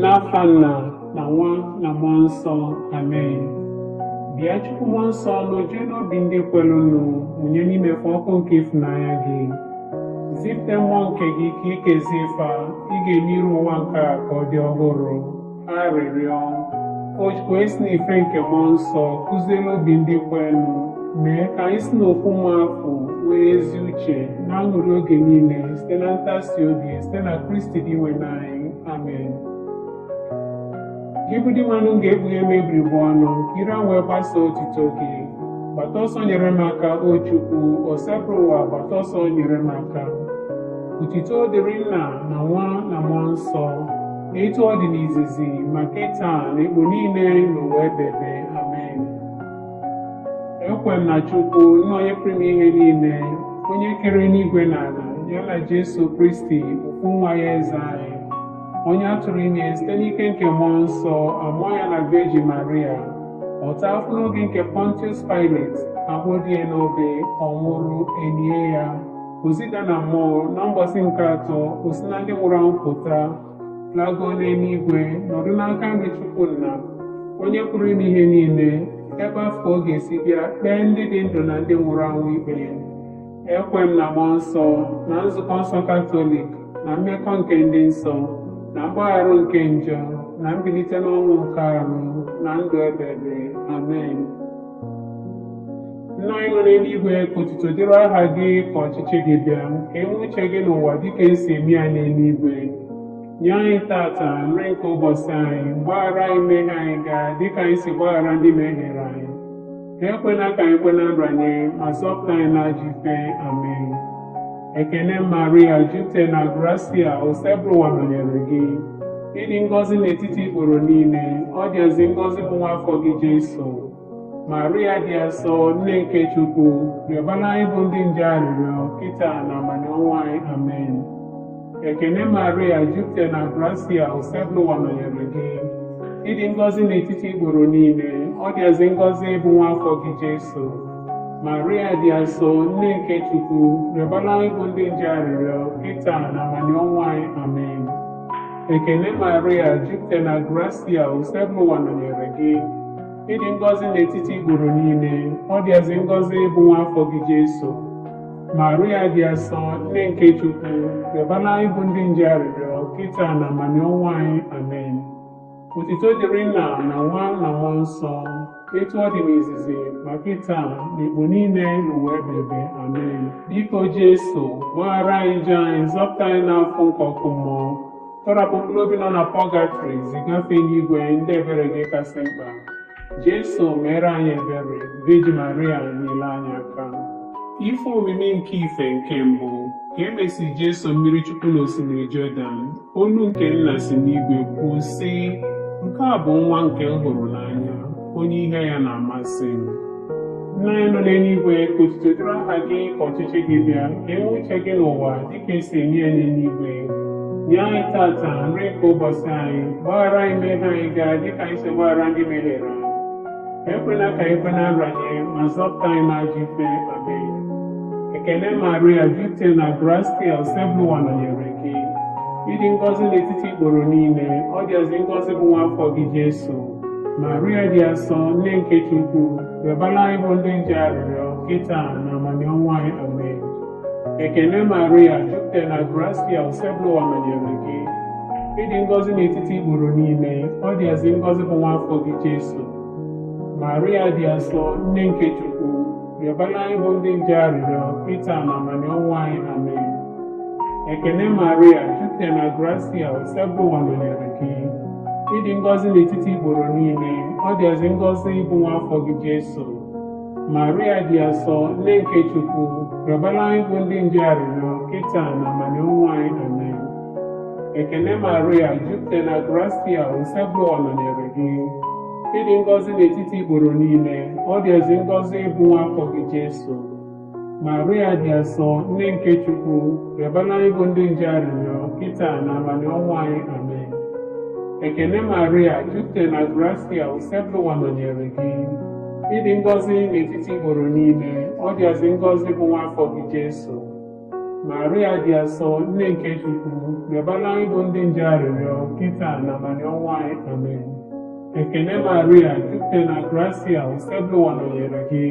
N'afa Nna na Nwa na Mmụọ Nsọ. Amen. Bịa, Chukwu Mmụọ Nsọ, nọjie n'obi ndị kwelụnụ, mụnye n'ime fa ọkụ nke ịfụnanya gị. Zipụta mmụọ nke gị ka i kezie fa, ị ga-eme iru ụwa nke a ka ọ dị ọhụrụ. Arịrịọ. O Chukwu esi n'ife nke Mmụọ Nsọ kụzielu obi ndị kwenụ, mee ka anyị si n'ofu mmụọ afụ nwee ezi uche na aṅụrị oge niile site na ntasi obi site na Kristi Dinwenụ anyị. Amen. Gị bụ Dinwenụ ga-ekpughe m egbugbere ọnụ, ka ire m wee gbasaa otito gị. Gbata ọsọ nyere m aka, o Chukwu, Osebụrụwa, gbata ọsọ nyere m aka. Otito dịrị Nna na Nwa na Mmụọ Nsọ, etu ọ dị n'izizi ma kịta na ekpo niile n'ụwa ebebe. Amen. Ekwe m na Chukwu, Nna onye pụrụ ime ihe niile, onye kere eluigwe na ala, ya na Jesu Kristi, ofu nwa ya eze anyị, onye a tụrụ ime site n'ike nke Mmụọ Nsọ, amụọ ya na Virgin Maria, ọ taa afụfụ n'oge nke Pontius Pilate, akpọdie n'obe, ọ nwụrụ, enie ya, o zida na mmụọ, na mbọsị nke atọ, o si na ndị nwụrụ anwụ pụta, lagoo n'eluigwe, nọdụ n'aka nri Chukwu Nna, onye pụrụ ime ihe niile, ebe afụ ka ọ ga-esi bịa kpee ndị dị ndụ na ndị nwụrụ anwụ ikpe. Ekwe m na Mmụọ Nsọ, na Nzukọ Nsọ Katọlik, na mmekọ nke ndị nsọ, na mgbaghara nke njọ, na mbilite n'ọnwụ nke arụ, na ndụ ebebe. Amen. Nna anyị nọ n'eluigwe, ka otuto dịrị aha gị, ka ọchịchị gị bịa, ka e mee uche gị n'ụwa dịka esi eme ya n'eluigwe. Nye anyị tata nri nke ụbọchị anyị, gbaghara anyị mmehie anyị ga dịka anyị si gbaghara ndị mehiere anyị. Ekwena ka anyị kwe na nranye, ma zọpụta anyị n'ajọ ife. Amen. Ekene Maria, jupụta na grasia, Osebụrụwa nọnyere gị. Ị dị ngọzi n'etiti ikporo niile, ọ dịazị ngọzi bụ nwa afọ gị Jesu. Maria dị asọ, nne nke Chukwu, rịọbara anyị bụ ndị njọ arịrịọ, kịta na abalị ọnwụ anyị. Amen. Ekene Maria, jupụta na grasia, Osebụrụwa nọnyere gị. Ị dị ngọzi n'etiti ikporo niile, ọ dịazị ngọzi bụ nwa afọ gị Jesu. Maria dị asọ, nne nke Chukwu, rịọbara anyị bụ ndị njọ arịrịọ, kịta na abalị ọnwụ anyị. Amen. Ekene Maria, jupụta na grasia, Osebụrụwa nọnyere gị. Ị dị ngọzi n'etiti ikporo niile, ọ dịazị ngọzi bụ nwa afọ gị Jesu. Maria dị asọ, nne nke Chukwu, rịọbara anyị bụ ndị njọ arịrịọ, kịta na abalị ọnwụ anyị. Amen. Otito dịrị Nna na Nwa na Mmụọ Nsọ, etu ọ dị n'izizi ma kịta na ikpo niile n'ụwa ebebe. Amen. Biko Jesu, gbaghara anyị njọ anyị, zọpụta anyị n'afụfụ nke ọkụ mmụọ, tọrapụ mkpụrụ obi nọ na pọgatrị, zigafe n'igwe ndị ebere gị kasị mkpa. Jesu mere anyị ebere, Virgin Maria nyere anyị aka. Ife omimi nke ife nke mbụ, ka e mesịrị Jesu mmiri Chukwu n'osimiri Jọdan, olu nke Nna si n'igwe kwuo sị, Nke a bụ nwa nke m hụrụ n'anya, onye ihe ya na-amasị m. Nna anyị nọ n'eluigwe, ka otuto dịrị aha gị, ka ọchịchị gị bịa, ka e mee uche gị n'ụwa dịka esi eme ya n'eluigwe. Nye anyị tata nri nke ụbọchị anyị, gbaghara anyị mmehie anyị gaa dịka anyị si gbaghara ndị mehiere anyị. Ekwela ka anyị kwe na nranye, ma zọpụta anyị n'ajọ ife. Amen. Ekene Maria, jupụta na grasia, Osebụrụwa nọnyere gị. Ị dị ngọzi n'etiti ikporo niile, ọ dịazị ngọzi bụ nwa afọ gị Jesu. Maria dị asọ, nne nke Chukwu, rịọbara anyị bụ ndị njọ arịrịọ, kịta na abalị ọnwụ anyị. Amen. Ekene Maria, jupụta na grasia, Osebụrụwa nọnyere gị. Ị dị ngọzi n'etiti ikporo niile, ọ dịazị ngọzi bụ nwa afọ gị Jesu. Maria dị asọ, nne nke Chukwu, rịọbara anyị bụ ndị njọ arịrịọ, kịta na abalị ọnwụ anyị. Amen. Ekene Maria, jupụta na grasia, Osebụrụwa nọnyere gị. Ị dị ngọzi n'etiti ikporo niile, ọ dịazị ngọzi bụ nwa afọ gị Jesu. Maria dị asọ, nne nke Chukwu, rịọbara anyị bụ ndị njọ arịrịọ, kịta na abalị ọnwụ anyị. Amen. Ekene Maria, jupụta na grasia, Osebụrụwa nọnyere gị. Ị dị ngọzi n'etiti ikporo niile, ọ dịazị ngọzi bụ nwa afọ gị Jesu. Maria dị asọ, nne nke Chukwu, rịọbara anyị bụ ndị njọ arịrịọ, kịta na abalị ọnwụ anyị. Amen. Ekene Maria, jupụta na grasia, Osebụrụwa nọnyere gị. Ị dị ngọzi n'etiti ikporo niile, ọ dịazị ngọzi bụ nwa afọ gị Jesu. Maria dị asọ, nne nke Chukwu, rịọbara anyị bụ ndị njọ arịrịọ, kịta na abalị ọnwụ anyị. Amen. Ekene Maria, jupụtara na grasia, Osebụrụwa nọnyere gị.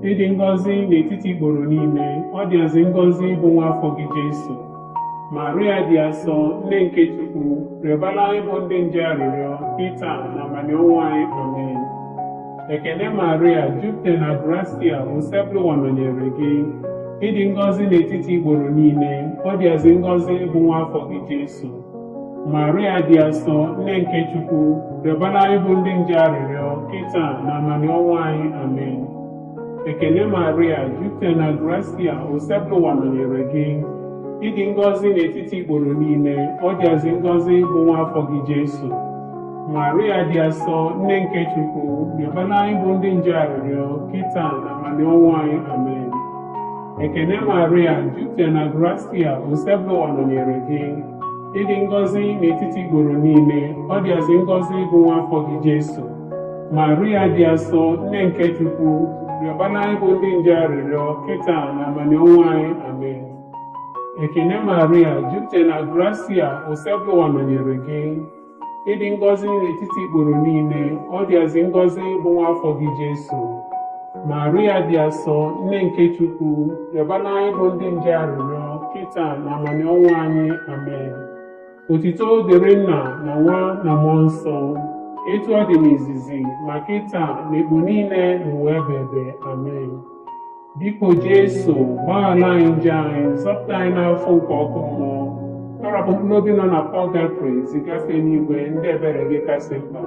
Ịdị ngọzi n'etiti ikporo niile, ọ dịazị ngọzi bụ nwa afọ gị Jesu. Maria dị asọ, nne nke Chukwu, rịọbara anyị bụ ndị njọ arịrịọ, kịta na abalị ọnwụ anyị. Amen. Ekene Maria, jupụtara na grasia, Osebụrụwa nọnyere gị. Ịdị ngọzi n'etiti ikporo niile, ọ dịazị ngọzi bụ nwa afọ gị Jesu. Maria dị asọ, nne nke Chukwu, rịọbara anyị bụ ndị njọ arịrịọ, kịta na abalị ọnwụ anyị. Amen. Ekene Maria, jupụtara na grasia, Osebụrụwa nọnyere gị. Ịdị ngọzi n'etiti ikporo niile, ọ dịazị ngọzi bụ nwa afọ gị Jesu. Maria dị asọ, nne nke Chukwu, rịọbara anyị bụ ndị njọ arịrịọ, kịta na abalị ọnwụ anyị. Amen. Ekene Maria, jupụtara na grasia, Osebụrụwa nọnyere gị. Ịdị ngọzi n'etiti ikporo niile, ọ dịazị ngọzi bụ nwa afọ gị Jesu. Maria dị asọ, nne nke Chukwu, rịọbara anyị bụ ndị njọ arịrịọ, kịta na abalị ọnwụ anyị. Amen. Ekene Maria, jupụtara na grasia, Osebụrụwa nọnyere gị. Ịdị ngọzi n'etiti ikporo niile, ọ dịazị ngọzi bụ nwa afọ gị Jesu. Maria dị asọ, nne nke Chukwu, rịọbara anyị bụ ndị njọ arịrịọ, kịta na abalị ọnwụ anyị. Amen. Otito dịrị Nna na Nwa na Mmụọ Nsọ, etu ọ dị n'izizi, ma kịta na ekpo niile n'ụwa ebebe. Amen. Biko Jesu, gbaghara anyị njọ anyị, zọpụta anyị n'afọ nke ọkụ mmụọ, tọrapụ mkpụrụ obi nọ na pọgatrị, zigafe n'igwe ndị ebere gị kasị mkpa.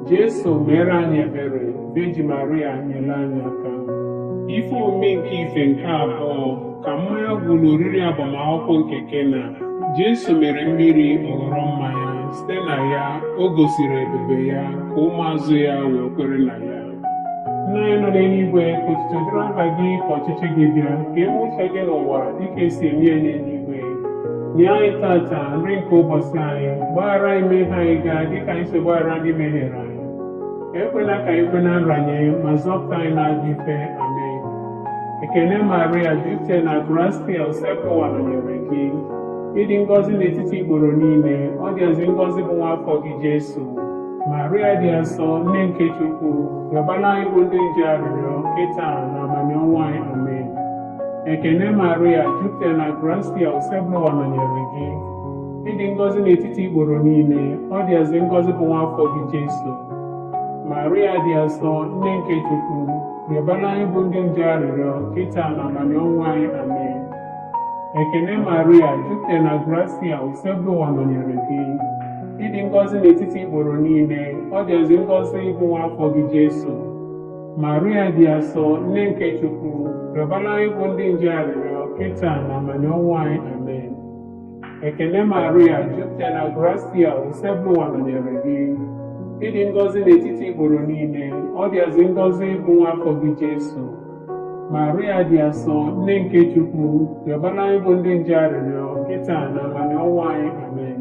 Jesu mere anyị ebere, Virgin Maria nyere anyị aka. Ife omume nke ife nke abụọ, ka mmanya gwụ n'oriri agbamakwụkwọ nke Kena, Jesu mere mmiri ọ ghọrọ mmanya, site na ya o gosiri ebube ya ka ụmụazụ ya wee kwere na ya. Nna anyị nọ n'eluigwe, ka otuto dịrị aha gị, ka ọchịchị gị bịa, ka e mee uche gị n'ụwa dịka esi eme ya n'eluigwe. Nye anyị tata nri nke ụbọchị anyị, gbaghara anyị mmehie anyị gaa dịka anyị si gbaghara ndị mehiere anyị. Ekwela ka anyị kwe na nranye, ma zọpụta anyị n'ajọ ife. Amen. Ekene Maria, jupụtara na grasia, Osebụrụwa nọnyere gị. Ịdị ngọzi n'etiti ikporo niile, ọ dịazị ngọzi bụ nwa afọ gị Jesu. Maria dị asọ, nne nke Chukwu, rịọbara anyị bụ ndị njọ arịrịọ, kịta na abalị ọnwụ anyị. Amen. Ekene Maria, jupụtara na grasia, Osebụrụwa nọnyere gị. Ịdị ngọzi n'etiti ikporo niile, ọ dịazị ngọzi bụ nwa afọ gị Jesu. Maria dị asọ, nne nke Chukwu, rịọbara anyị bụ ndị njọ arịrịọ, kịta na abalị ọnwụ anyị. Amen. Ekene Maria, jupụtara na grasia, Osebụrụwa nọnyere gị. Ịdị ngọzi n'etiti ikporo niile, ọ dịazị ngọzi bụ nwa afọ gị Jesu. Maria dị asọ, nne nke Chukwu, rịọbara anyị bụ ndị njọ arịrịọ, kịta na abalị ọnwụ anyị. Amen. Ekene Maria, jupụtara na grasia, Osebụrụwa nọnyere gị. Ịdị ngọzi n'etiti ikporo niile, ọ dịazị ngọzi bụ nwa afọ gị Jesu. Maria dị asọ, nne nke Chukwu, rịọbara anyị bụ ndị njọ arịrịọ, kịta na abalị ọnwụ anyị. Amen.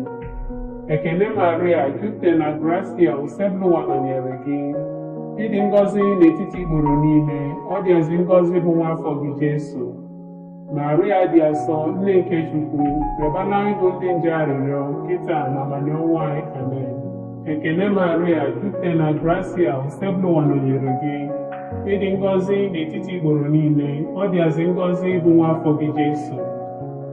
Ekene Maria, jupụtara na grasia, Osebụrụwa nọnyere gị. Ịdị ngọzi n'etiti ikporo niile, ọ dịazị ngọzi bụ nwa afọ gị Jesu. Maria dị asọ, nne nke Chukwu, rịọbara anyị bụ ndị njọ arịrịọ, kịta na abalị ọnwụ anyị. Amen. Ekene Maria, jupụtara na grasia, Osebụrụwa nọnyere gị. Ịdị ngọzi n'etiti ikporo niile, ọ dịazị ngọzi bụ nwa afọ gị Jesu.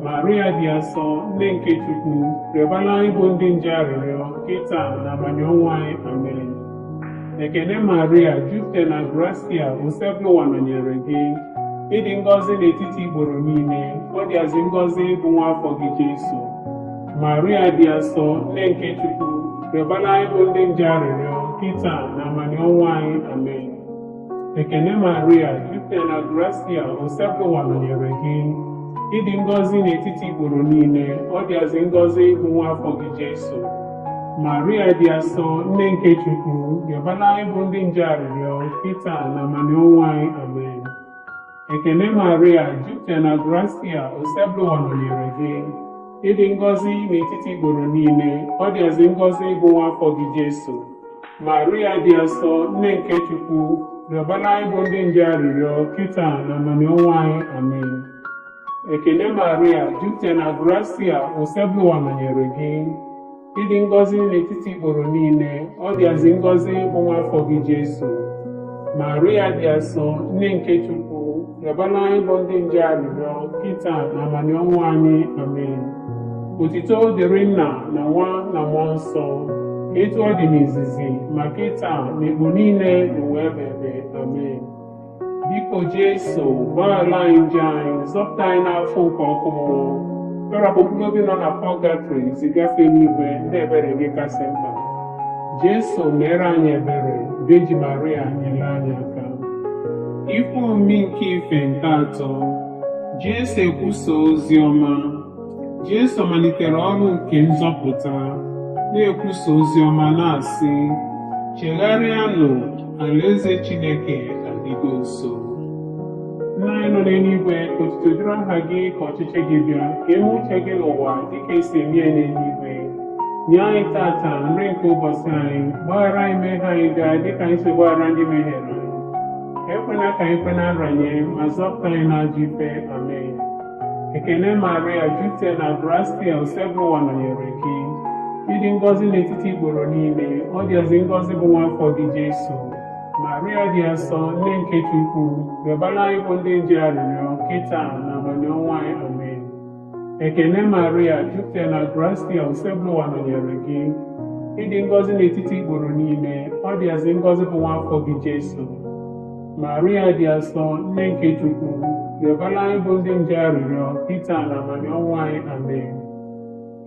Maria dị asọ, nne nke Chukwu, rịọbara anyị bụ ndị njọ arịrịọ, kịta na abalị ọnwụ anyị. Amen. Ekene Maria, jupụtara na grasia, Osebụrụwa nọnyere gị. Ịdị ngọzi n'etiti ikporo niile, ọ dịazị ngọzi bụ nwa afọ gị Jesu. Maria dị asọ, nne nke Chukwu, rịọbara anyị bụ ndị njọ arịrịọ, kịta na abalị ọnwụ anyị. Amen. Ekene Maria, jupụtara na grasia, Osebụrụwa nọnyere gị. Ịdị ngọzi n'etiti ikporo niile, ọ dịazị ngọzi bụ nwa afọ gị Jesu. Maria dị asọ, nne nke Chukwu, rịọbara anyị bụ ndị njọ arịrịọ, kịta na abalị ọnwụ anyị. Amen. Ekene Maria, jupụtara na grasia, Osebụrụwa nọnyere gị. Ịdị ngọzi n'etiti ikporo niile, ọ dịazị ngọzi bụ nwa afọ gị Jesu. Maria dị asọ, nne nke Chukwu, rịọbara anyị bụ ndị njọ arịrịọ, kịta na abalị ọnwụ anyị. Amen. Ekele Maria, jupụtara na grasia, Osebụrụwa nọnyere gị. Ịdị ngọzi n'etiti ikporo niile, ọ dịazị ngọzi bụ nwa afọ gị Jesu. Maria dị asọ, nne nke Chukwu, rịọbara anyị bụ ndị njọ arịrịọ, kịta na abalị ọnwụ anyị. Amen. Otito dịrị Nna na Nwa na Mmụọ Nsọ, etu ọ dị n'izizi, ma kịta na ekpo niile n'ụwa ebebe. Amen. Biko Jesu, gbaghara anyị njọ anyị, zọpụta anyị n'afọ nke ọkụ mmụọ. Tọrapụ mkpụrụ obi nọ na pọgatrị, zigafe n'igwe ndị ebere gị kasị mkpa. Jesu mere anyị ebere, Virgin Maria nyere anyị aka. Ife omimi nke ife nke atọ, Jesu ekwusa ozi ọma. Jesu malitere ọrụ nke nzọpụta, na-ekwusa ozi ọma na-asị, chegharịanụ, alaeze Chineke adịgo nso. Nna anyị nọ n'eluigwe, ka otuto dịrị aha gị, ka ọchịchị gị bịa, ka eme uche gị n'ụwa dịka esi eme ya n'eluigwe. Nye anyị tata nri nke ụbọchị anyị, gbaghara anyị mmehie anyị gaa dịka anyị si gbaghara ndị mehiere anyị. Ekwela ka anyị kwe na nranye, ma zọpụta anyị n'ajọ ife. Amen. Ekele Maria, jupụtara na grasia, Osebụrụwa nọnyere gị. Ịdị ngọzi n'etiti ikporo niile, ọ dịazị ngọzi bụ nwa afọ gị Jesu. Maria dị asọ, nne nke Chukwu, rịọbara anyị bụ ndị njọ arịrịọ, kịta na abalị ọnwụ anyị. Amen. Ekele Maria, jupụtara na grasia, Osebụrụwa nọnyere gị. Ịdị ngọzi n'etiti ikporo niile, ọ dịazị ngọzi bụ nwa afọ gị Jesu. Maria dị asọ, nne nke Chukwu, rịọbara anyị bụ ndị njọ arịrịọ, kịta na abalị ọnwụ anyị. Amen.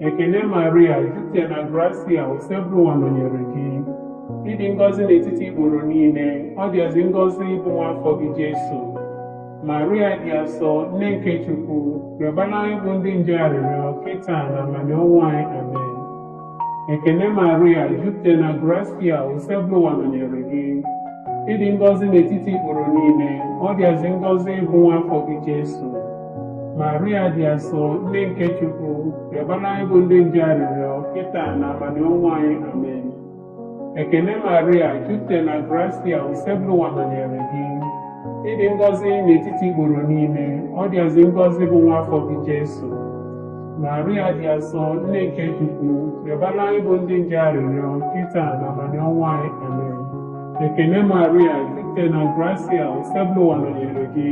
Ekele Maria, jupụtara na grasia, Osebụrụwa nọnyere gị. Ịdị ngọzi n'etiti ikporo niile, ọ dịazị ngọzi bụ nwa afọ gị Jesu. Maria dị asọ, nne nke Chukwu, rịọbara anyị bụ ndị njọ arịrịọ, kịta na abalị ọnwụ anyị. Amen. Ekele Maria, jupụtara na grasia, Osebụrụwa nọnyere gị. Ịdị ngọzi n'etiti ikporo niile, ọ dịazị ngọzi bụ nwa afọ gị Jesu. Maria dị asọ, nne nke Chukwu, rịọbara anyị bụ ndị njọ arịrịọ, kịta na abalị ọnwụ anyị. Amen. Ekele Maria, jupụtara na grasia, Osebụrụwa nọnyere gị. Ịdị ngọzi n'etiti ikporo niile, ọ dịazị ngọzi bụ nwa afọ gị Jesu. Maria dị asọ, nne nke Chukwu, rịọbara anyị bụ ndị njọ arịrịọ, kịta na abalị ọnwụ anyị. Amen. Ekele Maria, jupụtara na grasia, Osebụrụwa nọnyere gị.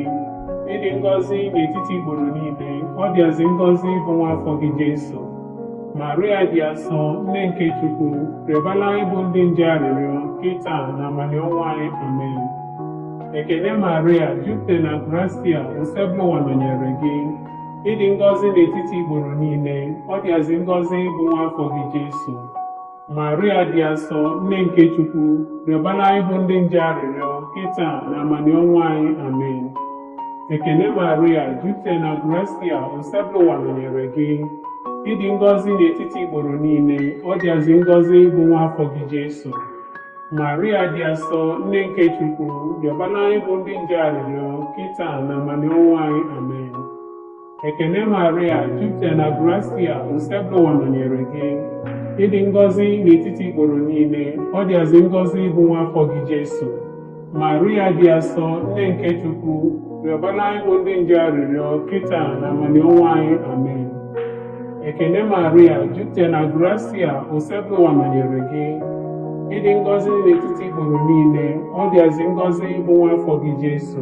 Ịdị ngọzi n'etiti ikporo niile, ọ dịazị ngọzi bụ nwa afọ gị Jesu. Maria dị asọ, nne nke Chukwu, rịọbara anyị bụ ndị njọ arịrịọ, kịta na abalị ọnwụ anyị. Amen. Ekele Maria, jupụtara na grasia, Osebụrụwa nọnyere gị. Ịdị ngọzi n'etiti ikporo niile, ọ dịazị ngọzi bụ nwa afọ gị Jesu. Maria dị asọ, nne nke Chukwu, rịọbara anyị bụ ndị njọ arịrịọ, kịta na abalị ọnwụ anyị. Amen. Ekele Maria, jupụtara na grasia, Osebụrụwa nọnyere gị. Ịdị ngọzi n'etiti ikporo niile, ọ dịazị ngọzi bụ nwa afọ gị Jesu. Maria dị asọ, nne nke Chukwu, rịọbara anyị bụ ndị njọ arịrịọ, kịta na abalị ọnwụ anyị. Amen. Ekele Maria, jupụtara na grasia, Osebụrụwa nọnyere gị. Ịdị ngọzi n'etiti ikporo niile, ọ dịazị ngọzi bụ nwa afọ gị Jesu. Maria dị asọ, nne nke Chukwu, rịọbara anyị bụ ndị njọ arịrịọ, kịta na abalị ọnwụ anyị. Amen. Ekele Maria, jupụtara na grasia, Osebụrụwa nọnyere gị. Ịdị ngọzi n'etiti ikporo niile, ọ dịazị ngọzi bụ nwa afọ gị Jesu.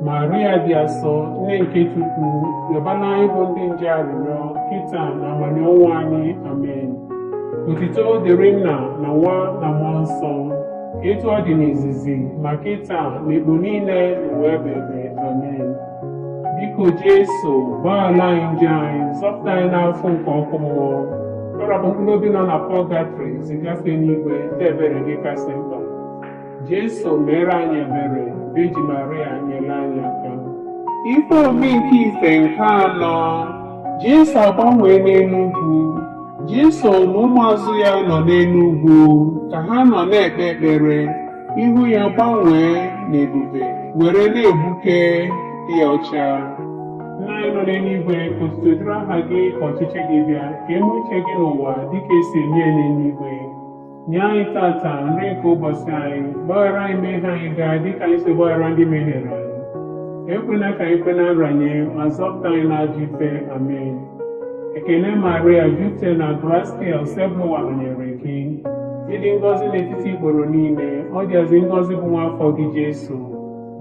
Maria dị asọ, nne nke Chukwu, rịọbara anyị bụ ndị njọ arịrịọ, kịta na abalị ọnwụ anyị. Amen. Otito dịrị Nna na Nwa na Mmụọ Nsọ, etu ọ dị n'izizi, ma kịta na ekpo niile n'ụwa ebebe. Amen. Biko Jesu, gbaghara anyị njọ anyị, zọpụta anyị n'afọ nke ọkụ mmụọ. Tọrapụ mkpụrụ obi nọ na pọgatrị, zigafe n'igwe ndị ebere gị kasị mkpa. Jesu mere anyị ebere, Virgin Maria nyere anyị aka. Ife omi nke ife nke anọ, Jesu agbanwee n'elu ugwu. Jesu na ụmụazụ ya nọ n'elu ugwu ka ha nọ na-ekpe ekpere, ihu ya gbanwee n'ebube were na-egbuke dị ọcha. Nna anyị nọ n'eluigwe, ka otuto dịrị aha gị, ka ọchịchị gị bịa, ka eme uche gị n'ụwa dịka esi eme ya n'eluigwe. Nye anyị tata nri nke ụbọchị anyị, gbaghara anyị mmehie anyị gaa dịka anyị si gbaghara ndị mehiere anyị. Ekwela ka anyị kwe na nranye, ma zọpụta anyị n'ajọ ife. Amen. Ekene Maria, jupụtara na gratia, Osebụrụwa nọnyere gị. Ịdị ngọzi n'etiti ikporo niile, ọ dịazị ngọzi bụ nwa afọ gị Jesu.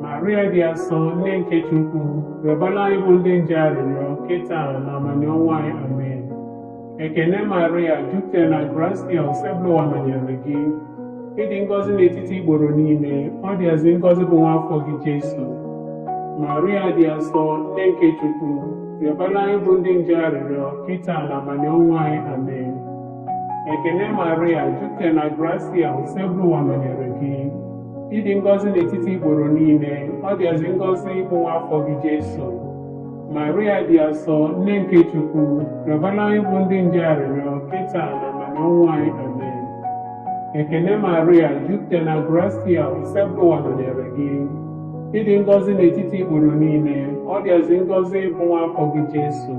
Maria dị asọ, nne nke Chukwu, rịọbara anyị bụ ndị nje arịrịọ, kịta na abalị ọnwụ anyị. Amen. Ekene Maria, jupụtara na gratia, Osebụrụwa nọnyere gị. Ịdị ngọzi n'etiti ikporo niile, ọ dịazị ngọzi bụ nwa afọ gị Jesu. Maria dị asọ, nne nke Chukwu, rịọbara anyị bụ ndị nje arịrịọ, kịta na abalị ọnwụ anyị. Amen. Ekene Maria, jupụtara na gratia, Osebụrụwa nọnyere gị. Ịdị ngọzi n'etiti ikporo niile, ọ dịazị ngọzi bụ nwa afọ gị Jesu. Maria dị asọ, nne nke Chukwu, rịọbara anyị bụ ndị nje arịrịọ, kịta na abalị ọnwụ anyị. Amen. Ekene Maria, jupụtara na gratia, Osebụrụwa nọnyere gị. Ịdị ngọzi n'etiti ikporo niile, ọ dịazị ngọzi bụ nwa afọ gị Jesu.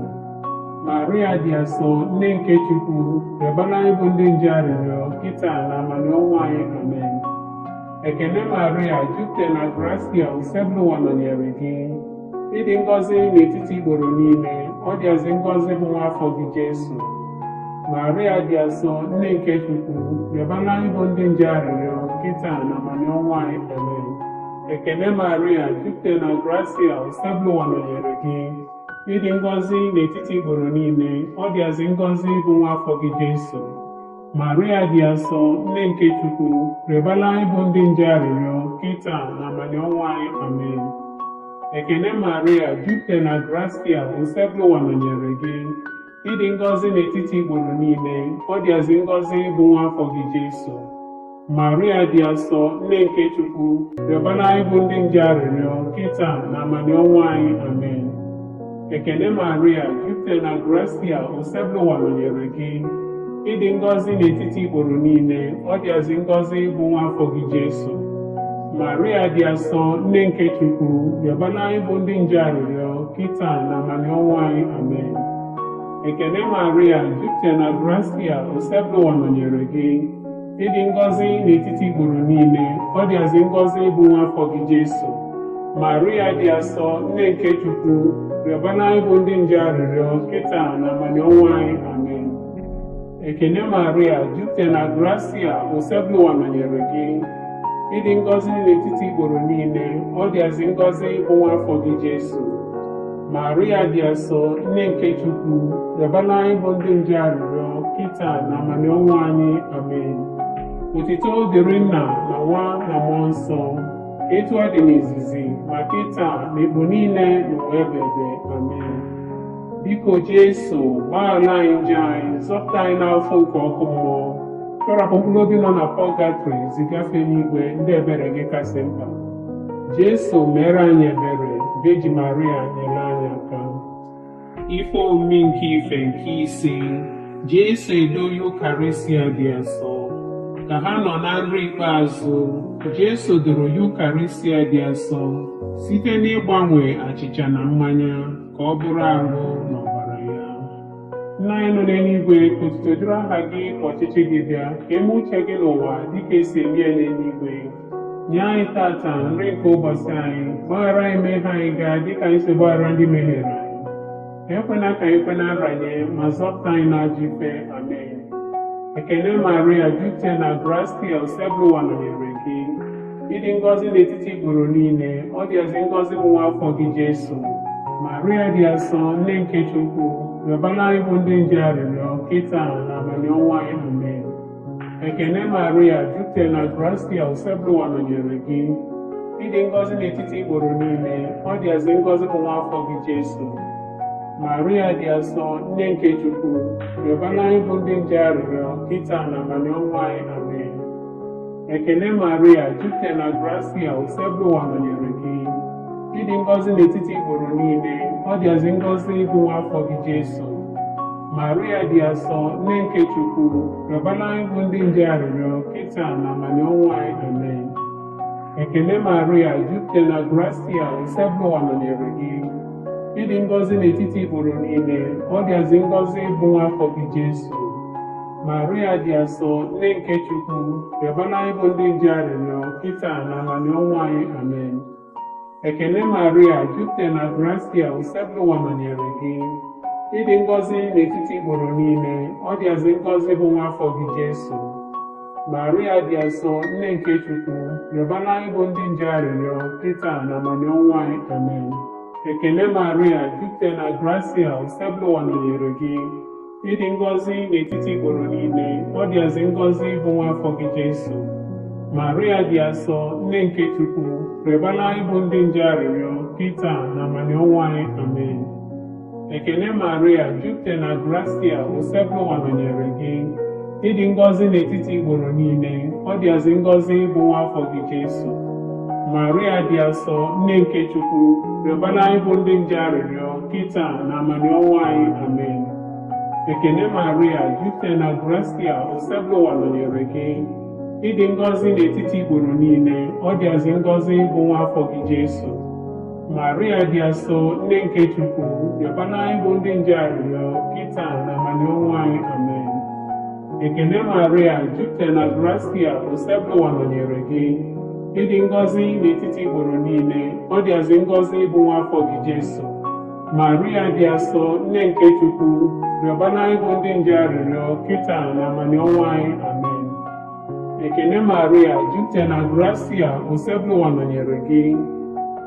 Maria dị asọ, nne nke Chukwu, rịọbara anyị bụ ndị nje arịrịọ, kịta na abalị ọnwụ anyị. Amen. Ekene Maria, jupụtara na gratia, Osebụrụwa nọnyere gị. Ịdị ngọzi n'etiti ikporo niile, ọ dịazị ngọzi bụ nwa afọ gị Jesu. Maria dị asọ, nne nke Chukwu, rịọbara anyị bụ ndị nje arịrịọ, kịta na abalị ọnwụ anyị. Amen. Ekene Maria, jupụtara na gratia, Osebụrụwa nọnyere gị. Ịdị ngọzi n'etiti ikporo niile, ọ dịazị ngọzi bụ nwa afọ gị Jesu. Maria dị asọ, nne nke Chukwu, rịọbara anyị bụ ndị nje arịrịọ, kịta na abalị ọnwụ anyị. Amen. Ekene Maria, jupụtara na gratia, Osebụrụwa nọnyere gị. Ịdị ngọzi n'etiti ikporo niile, ọ dịazị ngọzi bụ nwa afọ gị Jesu. Maria dị asọ, nne nke Chukwu, rịọbara anyị bụ ndị nje arịrịọ, kịta na abalị ọnwụ anyị. Amen. Ekene Maria, jupụtara na gratia, Osebụrụwa nọnyere gị. Ịdị ngọzi n'etiti ikporo niile, ọ dịazị ngọzi bụ nwa afọ gị Jesu. Maria dị asọ, nne nke Chukwu, rịọbara anyị bụ ndị nje arịrịọ, kịta na abalị ọnwụ anyị. Amen. Ekene Maria, jupụtara na gratia, Osebụrụwa nọnyere gị. Ịdị ngọzi n'etiti ikporo niile, ọ dịazị ngọzi bụ nwa afọ gị Jesu. Maria dị asọ, nne nke Chukwu, rịọbara anyị bụ ndị nje arịrịọ, kịta na abalị ọnwụ anyị. Amen. Ekene Maria, jupụtara na gratia, Osebụrụwa nọnyere gị. Ịdị ngọzi n'etiti ikporo niile, ọ dịazị ngọzi bụ nwa afọ gị Jesu. Maria dị asọ, nne nke Chukwu, rịọbara anyị bụ ndị nje arịrịọ, kịta na abalị ọnwụ anyị. Amen. Otito dịrị Nna na Nwa na Mmụọ Nsọ, etu ọ dị n'izizi, ma kịta na igbo niile n'ụwa ebebe. Amen. Biko Jesu, gbaghara anyị njọ anyị, zọpụta anyị n'afọ nke ọkụ mmụọ, tọrapụ mkpụrụ obi nọ na pọgatrị, zigafe n'igwe ndị ebere gị kasị mkpa. Jesu mere anyị ebere. Virgin Maria nyere anyị aka. Ife omimi nke ife nke ise, Jesu edo Yukarịsịa dị asọ. Ka ha nọ na nri ikpeazụ, Jesu doro Yukarịsịa dị asọ site n'ịgbanwe achịcha na mmanya ka ọ bụrụ ahụ na ọbara ya. Nna anyị nọ n'eluigwe, ka otuto dịrị aha gị, ka ọchịchị gị bịa, ka eme uche gị n'ụwa dịka esi eme ya n'eluigwe. Nye anyị tata nri nke ụbọchị anyị, gbaghara anyị mmehie anyị gaa dịka anyị si gbaghara ndị mehiere anyị. Ekwela ka anyị kwe na nranye, ma zọpụta anyị n'ajọ ife. Amen. Ekene Maria, jupụtara na gratia, Osebụrụwa nọnyere gị. Ịdị ngọzi n'etiti ikporo niile, ọ dịazị ngọzi bụ nwa afọ gị Jesu. Maria dị asọ, nne nke Chukwu, rịọbara anyị bụ ndị nje arịrịọ, kịta na abalị ọnwụ anyị. Amen. Ekene Maria, jupụtara na gratia, Osebụrụwa nọnyere gị. Ịdị ngọzi n'etiti ikporo niile, ọ dịazị ngọzi bụ nwa afọ gị Jesu. Maria dị asọ, nne nke Chukwu, rịọbara anyị bụ ndị nje arịrịọ, kịta na abalị ọnwụ anyị. Amen. Ekene Maria, jupụtara na gratia, Osebụrụwa nọnyere gị. Ịdị ngọzi n'etiti ikporo niile, ọ dịazị ngọzi bụ nwa afọ gị Jesu. Maria dị asọ, nne nke Chukwu, rịọbara anyị bụ ndị nje arịrịọ, kịta na abalị ọnwụ anyị. Amen. Ekene Maria, jupụtara na gratia, Osebụrụwa nọnyere gị. Ịdị ngọzi n'etiti ikporo niile, ọ dịazị ngọzi bụ nwa afọ gị Jesu. Maria dị asọ, nne nke Chukwu, rịọbara anyị bụ ndị nje arịrịọ, kịta na abalị ọnwụ anyị. Amen. Ekene Maria, jupụtara na grasia, Osebụrụwa nọnyere gị. Ị dị ngọzi n'etiti ikporo niile, ọ dịazị ngọzi bụ nwa afọ gị Jesu. Maria dị asọ, nne nke Chukwu, rịọbara anyị bụ ndị njọ arịrịọ, kịta na abalị ọnwụ anyị. Amen. Ekene Maria, jupụtara na grasia, Osebụrụwa nọnyere gị. Ị dị ngọzi n'etiti ikporo niile, ọ dịazị ngọzi bụ nwa afọ gị Jesu. Maria dị asọ, nne nke Chukwu, rịọbara anyị bụ ndị njọ arịrịọ, kịta na abalị ọnwụ anyị. Amen. Ekene Maria, jupụtara na grasia, Osebụrụwa nọnyere gị. Ị dị ngọzi n'etiti ikporo niile, ọ dịazị ngọzi bụ nwa afọ gị Jesu. Maria dị asọ, nne nke Chukwu, rịọbara anyị bụ ndị njọ arịrịọ, kịta na abalị ọnwụ anyị. Amen. Ekene Maria, jupụtara na grasia, Osebụrụwa nọnyere gị. Ị dị ngọzi n'etiti ikporo niile, ọ dịazị ngọzi bụ nwa afọ gị Jesu. Maria dị asọ, nne nke Chukwu, rịọbara anyị bụ ndị njọ arịrịọ, kịta na abalị ọnwụ anyị. Amen. Ekene Maria, jupụtara na grasia, Osebụrụwa nọnyere gị. Ị dị ngọzi n'etiti ikporo niile, ọ dịazị ngọzi bụ nwa afọ gị Jesu. Maria dị asọ, nne nke Chukwu, rịọbara anyị bụ ndị njọ arịrịọ, kịta na abalị ọnwụ anyị. Amen. Ekene Maria, jupụtara na grasia, Osebụrụwa nọnyere gị.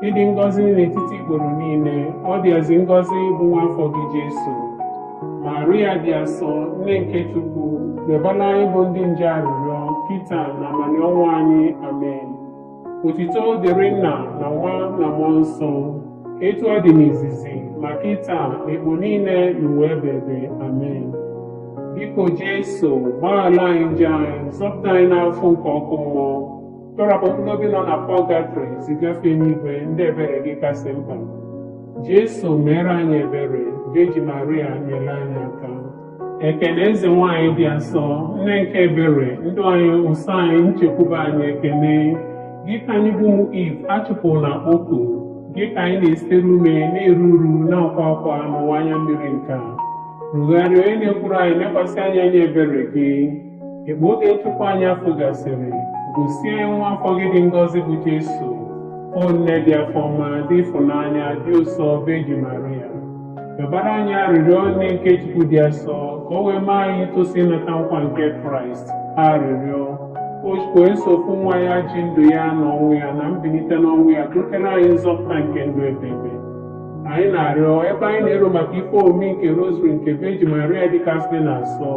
Ị dị ngọzi n'etiti ikporo niile, ọ dịazị ngọzi bụ nwa afọ gị Jesu. Maria dị asọ, nne nke Chukwu, rịọbara anyị bụ ndị njọ arịrịọ, kịta na abalị ọnwụ anyị. Amen. Otito dịrị Nna na Nwa na Mmụọ Nsọ, etu ọ dị n'izizi, ma kịta na ekpo niile n'ụwa ebebe. Amen. Biko Jesu, gbaghara anyị njọ anyị, zọpụta anyị n'afọ nke ọkụ mmụọ, tọrapụ mkpụrụ obi nọ na pọgatrị, zigafe n'igwe ndị ebere gị kasị mkpa. Jesu mere anyị ebere, Virgin Maria nyere anyị aka. Ekene eze nwanyị dị asọ, nne nke ebere, ndụ anyị, ụsọ anyị, nchekwube anyị, ekene. Gị ka anyị bụ ụmụ Iv achụpụrụ na akpọku, gị ka anyị na-esitere ume na-eru uru na-akwa akwa n'ụwa anya mmiri nke a. Rugharịa onye na-ekwuru anyị, lekwasị anya anya ebere gị. Ekpo oge nchụpụ anyị afọ gasịrị, gosie nwa afọ gị dị ngọzi bụ Jesu. O nne dị afọ ọma, dị ịfụnanya, dị ụsọ, Virgin Maria. Rịọbara anyị arịrịọ nne nke Chukwu dị asọ, ka o wee mee anyị itosi ịnata nkwa nke Kraịst. Arịrịọ. O Chukwu esokwu nwa ya ji ndụ ya na ọnwụ ya na mbilite n'ọnwụ ya gotere anyị nzọpụta nke ndụ ebebe. Anyị na-arịọ ebe anyị na-eru maka ife omimi nke Rosary nke Virgin Maria dịkasịrị na nsọ,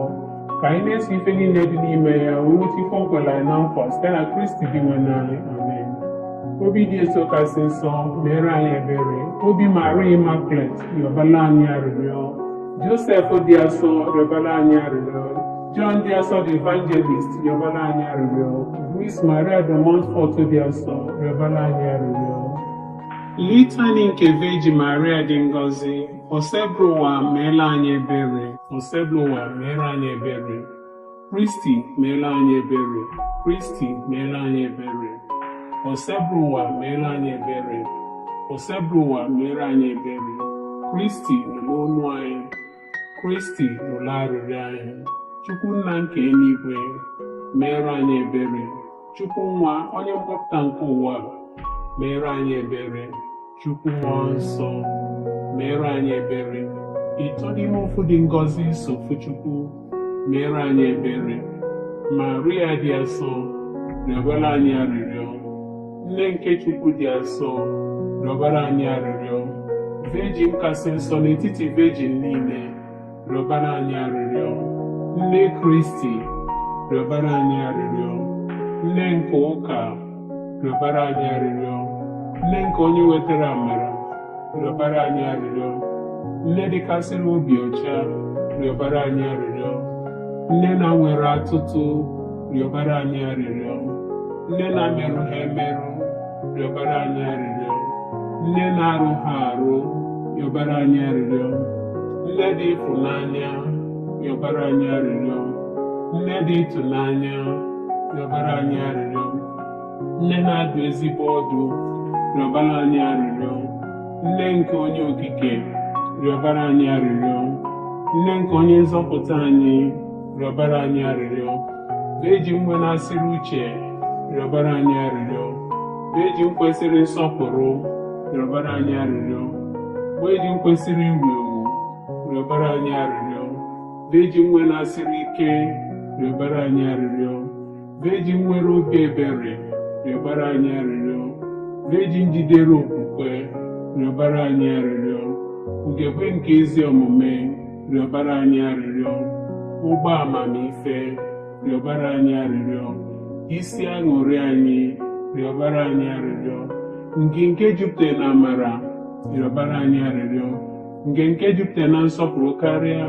ka anyị na-eso ife niile dị n'ime ya wee nweta ife o kwere anyị na nkwa site na Kristi dị nwe anyị. Amen. Obi dị eso kasị nsọ, mere anyị ebere. Obi Maria Immaculate, rịọbara anyị arịrịọ. Joseph dị asọ, rịọbara anyị arịrịọ. John dị asọ the Evangelist, rịọbara anyị arịrịọ. Luis Maria de Montfort dị asọ, rịọbara anyị arịrịọ. Litany nke Virgin Maria dị ngọzi, Osebụrụwa meela anyị ebere, Osebụrụwa meere anyị ebere. Kristi meela anyị ebere, Kristi meela anyị ebere. Osebụrụwa meela anyị ebere, Osebụrụwa meere anyị ebere. Kristi nụrụ olu anyị, Kristi nụrụ arịrịọ anyị. Chukwu nna nke eluigwe, meere anyị ebere. Chukwu nwa, onye mgbapụta nke ụwa, meere anyị ebere. Chukwu mmụọ nsọ, meere anyị ebere. Ịtọ n'ime ofu dị ngọzi so ofu Chukwu, meere anyị ebere. Maria dị asọ, rịọbara anyị arịrịọ. Nne nke Chukwu dị asọ, rịọbara anyị arịrịọ. Virgin kasị nsọ n'etiti virgin niile, rịọbara anyị arịrịọ. Nne Kristi, rịọbara anyị arịrịọ. Nne nke ụka, rịọbara anyị arịrịọ. Nne nke onye wetara amara, rịọbara anyị arịrịọ. Nne dịkasịrị obi ọcha, rịọbara anyị arịrịọ. Nne na-nwere atụtụ, rịọbara anyị arịrịọ. Nne na-emerụ ha emerụ, rịọbara anyị arịrịọ. Nne na-arụ ha arụ, rịọbara anyị arịrịọ. Nne dị ịfụnanya, rịọbara anyị arịrịọ. Nne dị ịtụnanya, rịọbara anyị arịrịọ. Nne na-adụ ezigbo ọdụ, rịọbara anyị arịrịọ. Nne nke onye okike, rịọbara anyị arịrịọ. Nne nke onye nzọpụta anyị, rịọbara anyị arịrịọ. Virgin nwe na-asịrị uche, rịọbara anyị arịrịọ. Virgin kwesịrị nsọpụrụ, Rịọbara anyị arịrịọ. Virgin kwesịrị iwu ewu, rịọbara anyị arịrịọ. Virgin nwere asịrị ike, rịọbara anyị arịrịọ. Virgin nwere obi ebere, rịọbara anyị arịrịọ. Virgin jidere okwukwe, rịọbara anyị arịrịọ. Ugegbe nke ezi omume, rịọbara anyị arịrịọ. Ụgbọ amamife, rịọbara anyị arịrịọ. Isi aṅụrị anyị, rịọbara anyị arịrịọ. Ngị nke jupụtara na amara, rịọbara anyị arịrịọ. Nke nke jupụtara na nsọpụrụ karịa,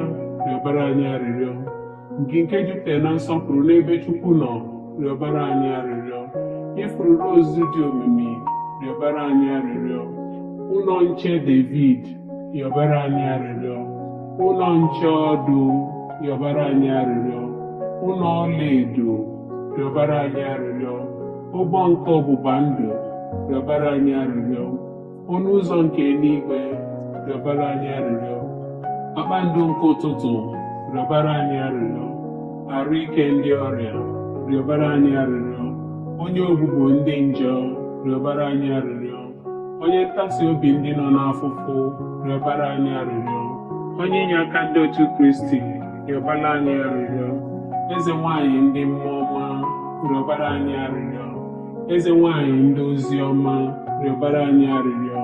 rịọbara anyị arịrịọ. Ngị nke jupụtara na nsọpụrụ n'ebe Chukwu nọ, rịọbara anyị arịrịọ. Ifuru rozu dị omimi, rịọbara anyị arịrịọ. Ụlọ nche David, rịọbara anyị arịrịọ. Ụlọ nche ọdụ, rịọbara anyị arịrịọ. Ụlọ ọlaedo, rịọbara anyị arịrịọ. Ụgbọ nke ọgbụgba ndụ, rịọbara anyị arịrịọ. Ọnụ ụzọ nke eluigwe, rịọbara anyị arịrịọ. Kpakpando nke ụtụtụ, rịọbara anyị arịrịọ. Arụ ike ndị ọrịa, rịọbara anyị arịrịọ. Onye ogbugbo ndị njọ, rịọbara anyị arịrịọ. Onye ntasi obi ndị nọ n'afụfụ, rịọbara anyị arịrịọ. Onye inye aka ndị otu Kristi, rịọbara anyị arịrịọ. Eze nwanyị ndị mmụọ ọma, rịọbara anyị arịrịọ. Eze nwanyị ndị ozi ọma, rịọbara anyị arịrịọ.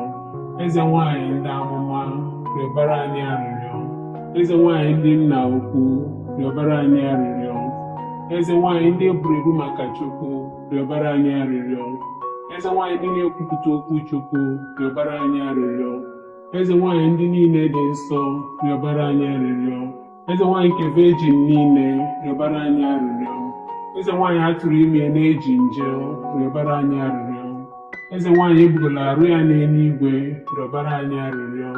Eze nwanyị ndị amụma, rịọbara anyị arịrịọ. Eze nwanyị ndị nna ukwu, rịọbara anyị arịrịọ. Eze nwanyị ndị eburu ebu maka Chukwu, rịọbara anyị arịrịọ. Eze nwanyị ndị na-ekwupụta okwu Chukwu, rịọbara anyị arịrịọ. Eze nwanyị ndị niile dị nsọ, rịọbara anyị arịrịọ. Eze nwanyị nke Virgin niile, rịọbara anyị arịrịọ. Eze nwanyị a tụrụ ime na-eji nje, rịọbara anyị arịrịọ. Eze nwanyị ebugola arụ ya n'eluigwe, rịọbara anyị arịrịọ.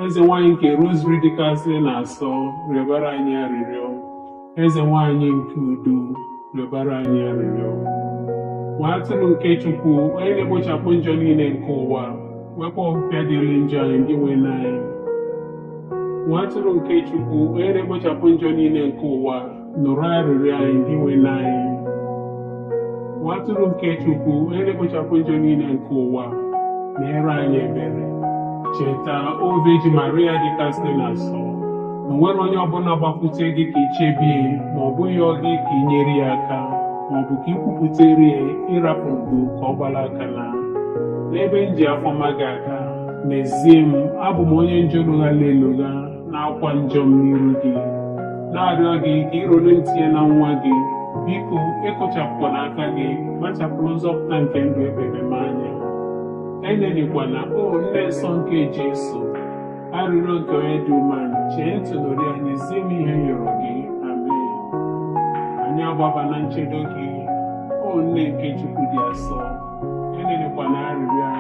Eze nwanyị nke Rosary dịkasịrị na asọ, rịọbara anyị arịrịọ. Eze nwanyị nke udo, rịọbara anyị arịrịọ. Nwa atụrụ nke Chukwu, onye na-ekpochapụ njọ niile nke ụwa, wepụ ọpịpịa dịrị njọ anyị ndị nwe anyị. Nwa atụrụ nke Chukwu, onye na-ekpochapụ njọ niile nke ụwa, nụrụ arịrịọ anyị ndị nwe anyị. Nwa atụrụ nke Chukwu, onye na-ekpochapụ njọ niile nke ụwa, meere anyị ebere. Cheta, O Virgin Maria dịkasịrị na nsọ, na o nwere onye ọbụla gbakwute gị ka i chebie, ma ọ bụghị ọ gị ka i nyere ya aka, ma ọ bụ ka i kwupụtere ya ịrapụ ndo ka ọ gbara aka na n'ebe m ji afọma gị aga. N'ezie m, abụ m onye njọ loghala elogha na-akwa njọ m n'iru gị, na-arịọ gị ka irolu ntinye na nwa gị. Biko ekpochapụkwana aka gị, kpachapụrụ nzọpụta nke ndụ ebere m anya. Elelikwana, o nne nsọ nke Jesu, arịrịọ nke onye dị umeala, chee ntị nụrụ ya, nyezie m ihe m yọrọ gị. Amen. Anyị agbaba na nchedo gị, o nne nke Chukwu dị asọ. Elelikwana arịrịọ anyị.